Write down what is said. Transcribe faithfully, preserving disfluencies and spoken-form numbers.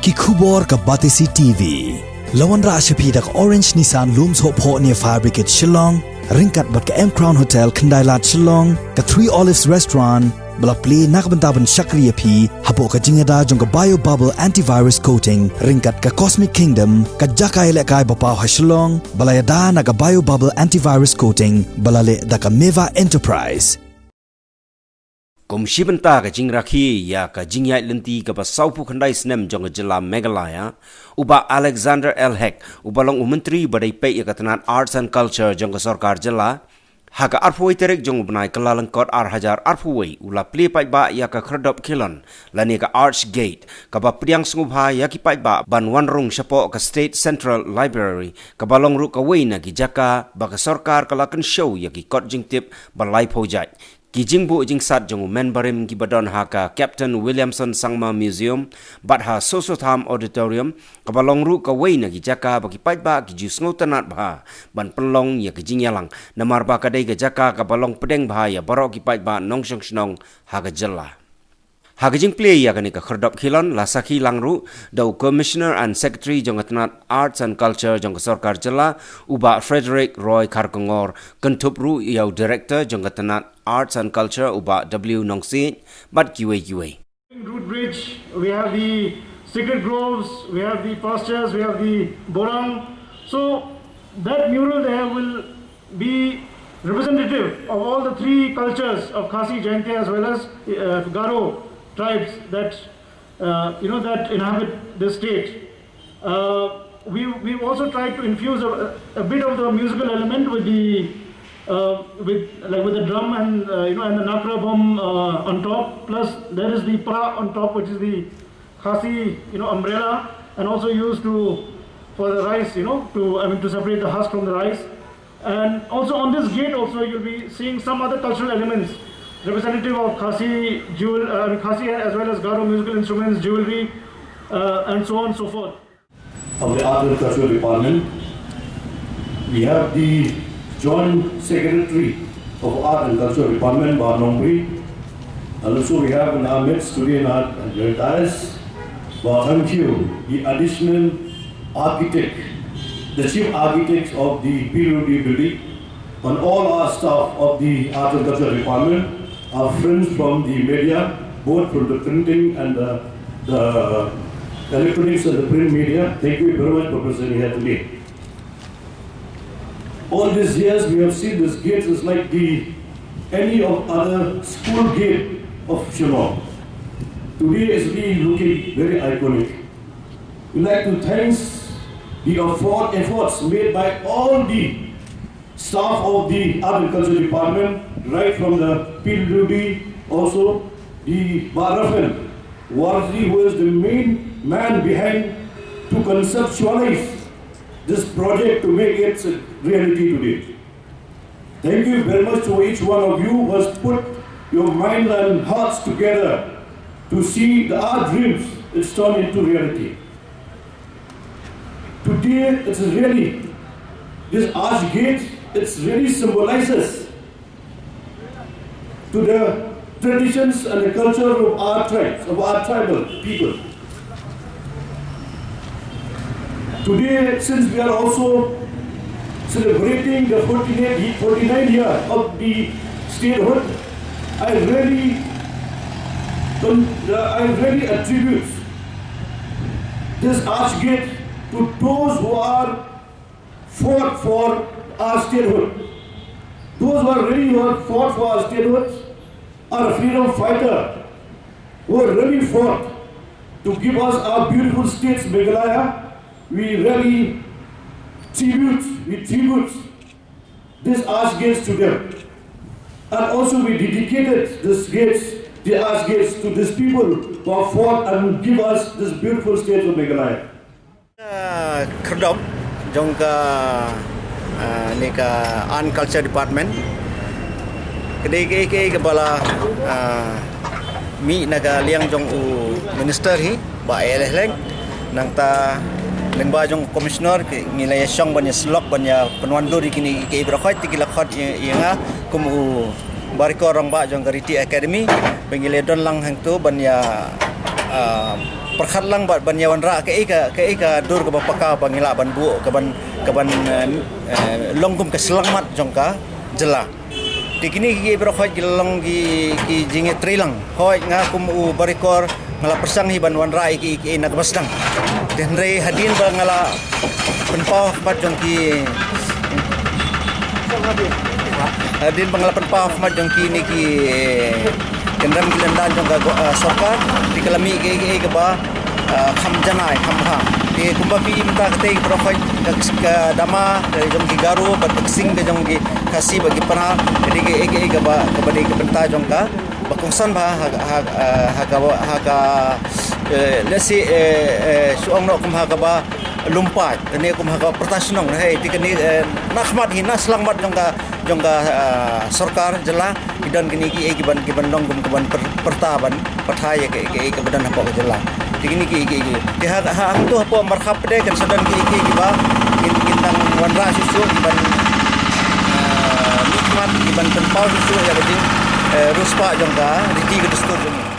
Ki khubor ka Batesi T V. La wanrah sha phi da ka Orange Nissan Lum Sohphoh near Fire Brigade Shillong, ryngkat bad ka M Crown Hotel Khyndailad Shillong, ka Three Olives Restaurant, ba la plie na ka bynta ban shakri ïa phi hapoh ka jingïada jong ka Bio Bubble Antivirus Coating, ryngkat ka Cosmic Kingdom, ka jaka ïalehkai ba paw ha Shillong, ba la ïada na ka Bio Bubble Antivirus Coating, ba la leh da ka Meva Enterprise. Kum shi bynta ka jingrakhe ïa ka jingïaid lynti kaba sawphew khyndai snem jong ka jylla Meghalaya, u Bah Alexander L Hek, uba long u Myntri ba dei peit ïa ka tnat Arts and Culture jong ka Sorkar Jylla, ha ka arphew wei tarik jong u bnai Kyllalyngkot ar hajar arphew wei, u la plie paidbah ïa ka khyrdop khilon, lane ka Arch Gate, kaba pdiang sngewbha ïa ki paidbah ban wan rung shapoh ka State Central Library, kaba long ruh kawei na ki jaka ba ka sorkar ka la kynshew ïa ki kot jingtip ba laiphew jait. Ki jingbuh jingsat jong u mynbarim kiba don ha ka Captain Williamson Sangma Museum bad ha Soso Tham Auditorium, kaba long ruh kawei na ki jaka ba ki paidbah ki ju sngewtynnat bha ban pynlong ïa ki jingïalang, namar ba ka dei ka jaka kaba long pdeng bha ïa baroh ki paidbah nongshong shnong ha ka jylla. Ha ka jingplie ïa kane ka khyrdop khilon, la sakhi lang ruh da u Commissioner and Secretary jong ka tnat Arts and Culture jong ka Sorkar Jylla, u Bah Frederick Roy Kharkongor, kynthup ruh ïa u Director jong ka tnat Arts and Culture, u Bah W Nongsiej, bad kiwei kiwei. Root Bridge, we have the Sacred Groves, we have the Pastures, we have the Borang. So that mural there will be representative of all the three cultures of Khasi, Jaintia as well as uh, Garo tribes that uh, you know that inhabit this state. Uh, we, we've also tried to infuse a, a bit of the musical element with the uh, with like with the drum and uh, you know and the nakra bom uh, on top. Plus there is the pra on top, which is the Khasi you know umbrella, and also used to for the rice you know to I mean to separate the husk from the rice. And also on this gate also you'll be seeing some other cultural elements representative of Khasi jewel, uh, Khasi as well as Garo musical instruments, jewelry, uh, and so on and so forth. Of the Art and Culture Department, we have the Joint Secretary of Art and Culture Department, Bah Nongbri. And also we have in our midst today in our dais, Bah Thank You, the Additional Architect, the Chief Architect of the P W D building, and all our staff of the Art and Culture Department, our friends from the media, both from the printing and the, the electronics and the print media. Thank you very much for presenting here today. All these years we have seen this gate is like the any of other school gate of Shillong. Today is really looking very iconic. We'd like to thank the effort, efforts made by all the staff of the Art and Culture Department, right from the P W D, also the Bah Rafael Warji, who is the main man behind to conceptualize this project to make it a reality today. Thank you very much to each one of you who has put your mind and hearts together to see the, our dreams, it's turned into reality. Today, it's really, this arch gate, it really symbolizes to the traditions and the culture of our tribes, of our tribal people. Today, since we are also celebrating the forty-nine, forty-nine year of the statehood, I really, con- uh, I really attribute this arch gate to those who are fought for our statehood. Those who are really who have fought for our statehood are a freedom fighter who really fought to give us our beautiful states, Meghalaya. We really tribute, we tribute this arch gates to them. And also we dedicated this gates, the arch gates to these people who have fought and give us this beautiful state of Meghalaya. Khyrdop jong ka, ah, ne ka Art and Culture Department. Ka dei kaei kaei kaba la, ah, mih na ka liang jong u minister hi, Bah A L Hek. Nangta lyngba jong u commissioner, ki, ngi la ïa shong ban ïa syllok ban ïa pynwandur ïa kine kiei kiei baroh khoit, te ki la khot ïa, ïa nga kum u baroh rangbah jong ka Riti Academy, ba ngi la don lang hangto ban ïa, ah, pyrkhat lang bad ban ïa wanrah kaei ka, kaei ka dur kaba paka ba ngi lah ban buh, ka ban, ka ban, eh, eh, long kum ka shyllangmat jong ka jylla. Te kine ki baroh khoit ki long ki, ki jingïatreilang. Hooid, nga kum u barekor nga la pyrshang hi ban wanrah ïa ki, ki na kaba sdang. Te hynrei hadien ba nga la pynpaw ha khmat jong ki, hadien ba nga la pynpaw ha khmat jong kine ki kyndon ki lyndan jong ka go-, ah, sorkar, te ka la mih kaei kaei kaba, ah, kham janai, kham bha. Te kumba phi i mynta katei ka baroh khoit ka, ka dama ka jong ki Garo bad ka ksing ka jong ki Khasi bad ki Pnar, ka dei kaei kaei kaba, kaba dei ka bynta jong ka ba kongsan bha ha, ha, ha, ha ka, ha ka, eh, let's say, eh, eh, shu ong noh kum ha kaba lum paid, ne kum ha kaba pyrta shnong, hei, te kane, eh, na khmat hi, na shyllangmat jong ka, jong ka, eh, sorkar jylla, ki don kine kiei ki ban, ki ban long kum ki ban pyr-, pyrta ban pathai ïa kaei kaei kaba don hapoh ka jylla. Te kine kiei kiei ki. Te ha, ha, hangto hapoh Markhap pat kan sa don kiei kiei kiba kin, kin dang wanrah shuh shuh, ki ban, eh, mihkhmat, ki ban pynpaw shuh shuh ïa ka jing, eh, riewspah jong ka riti ka dustur jong ngi.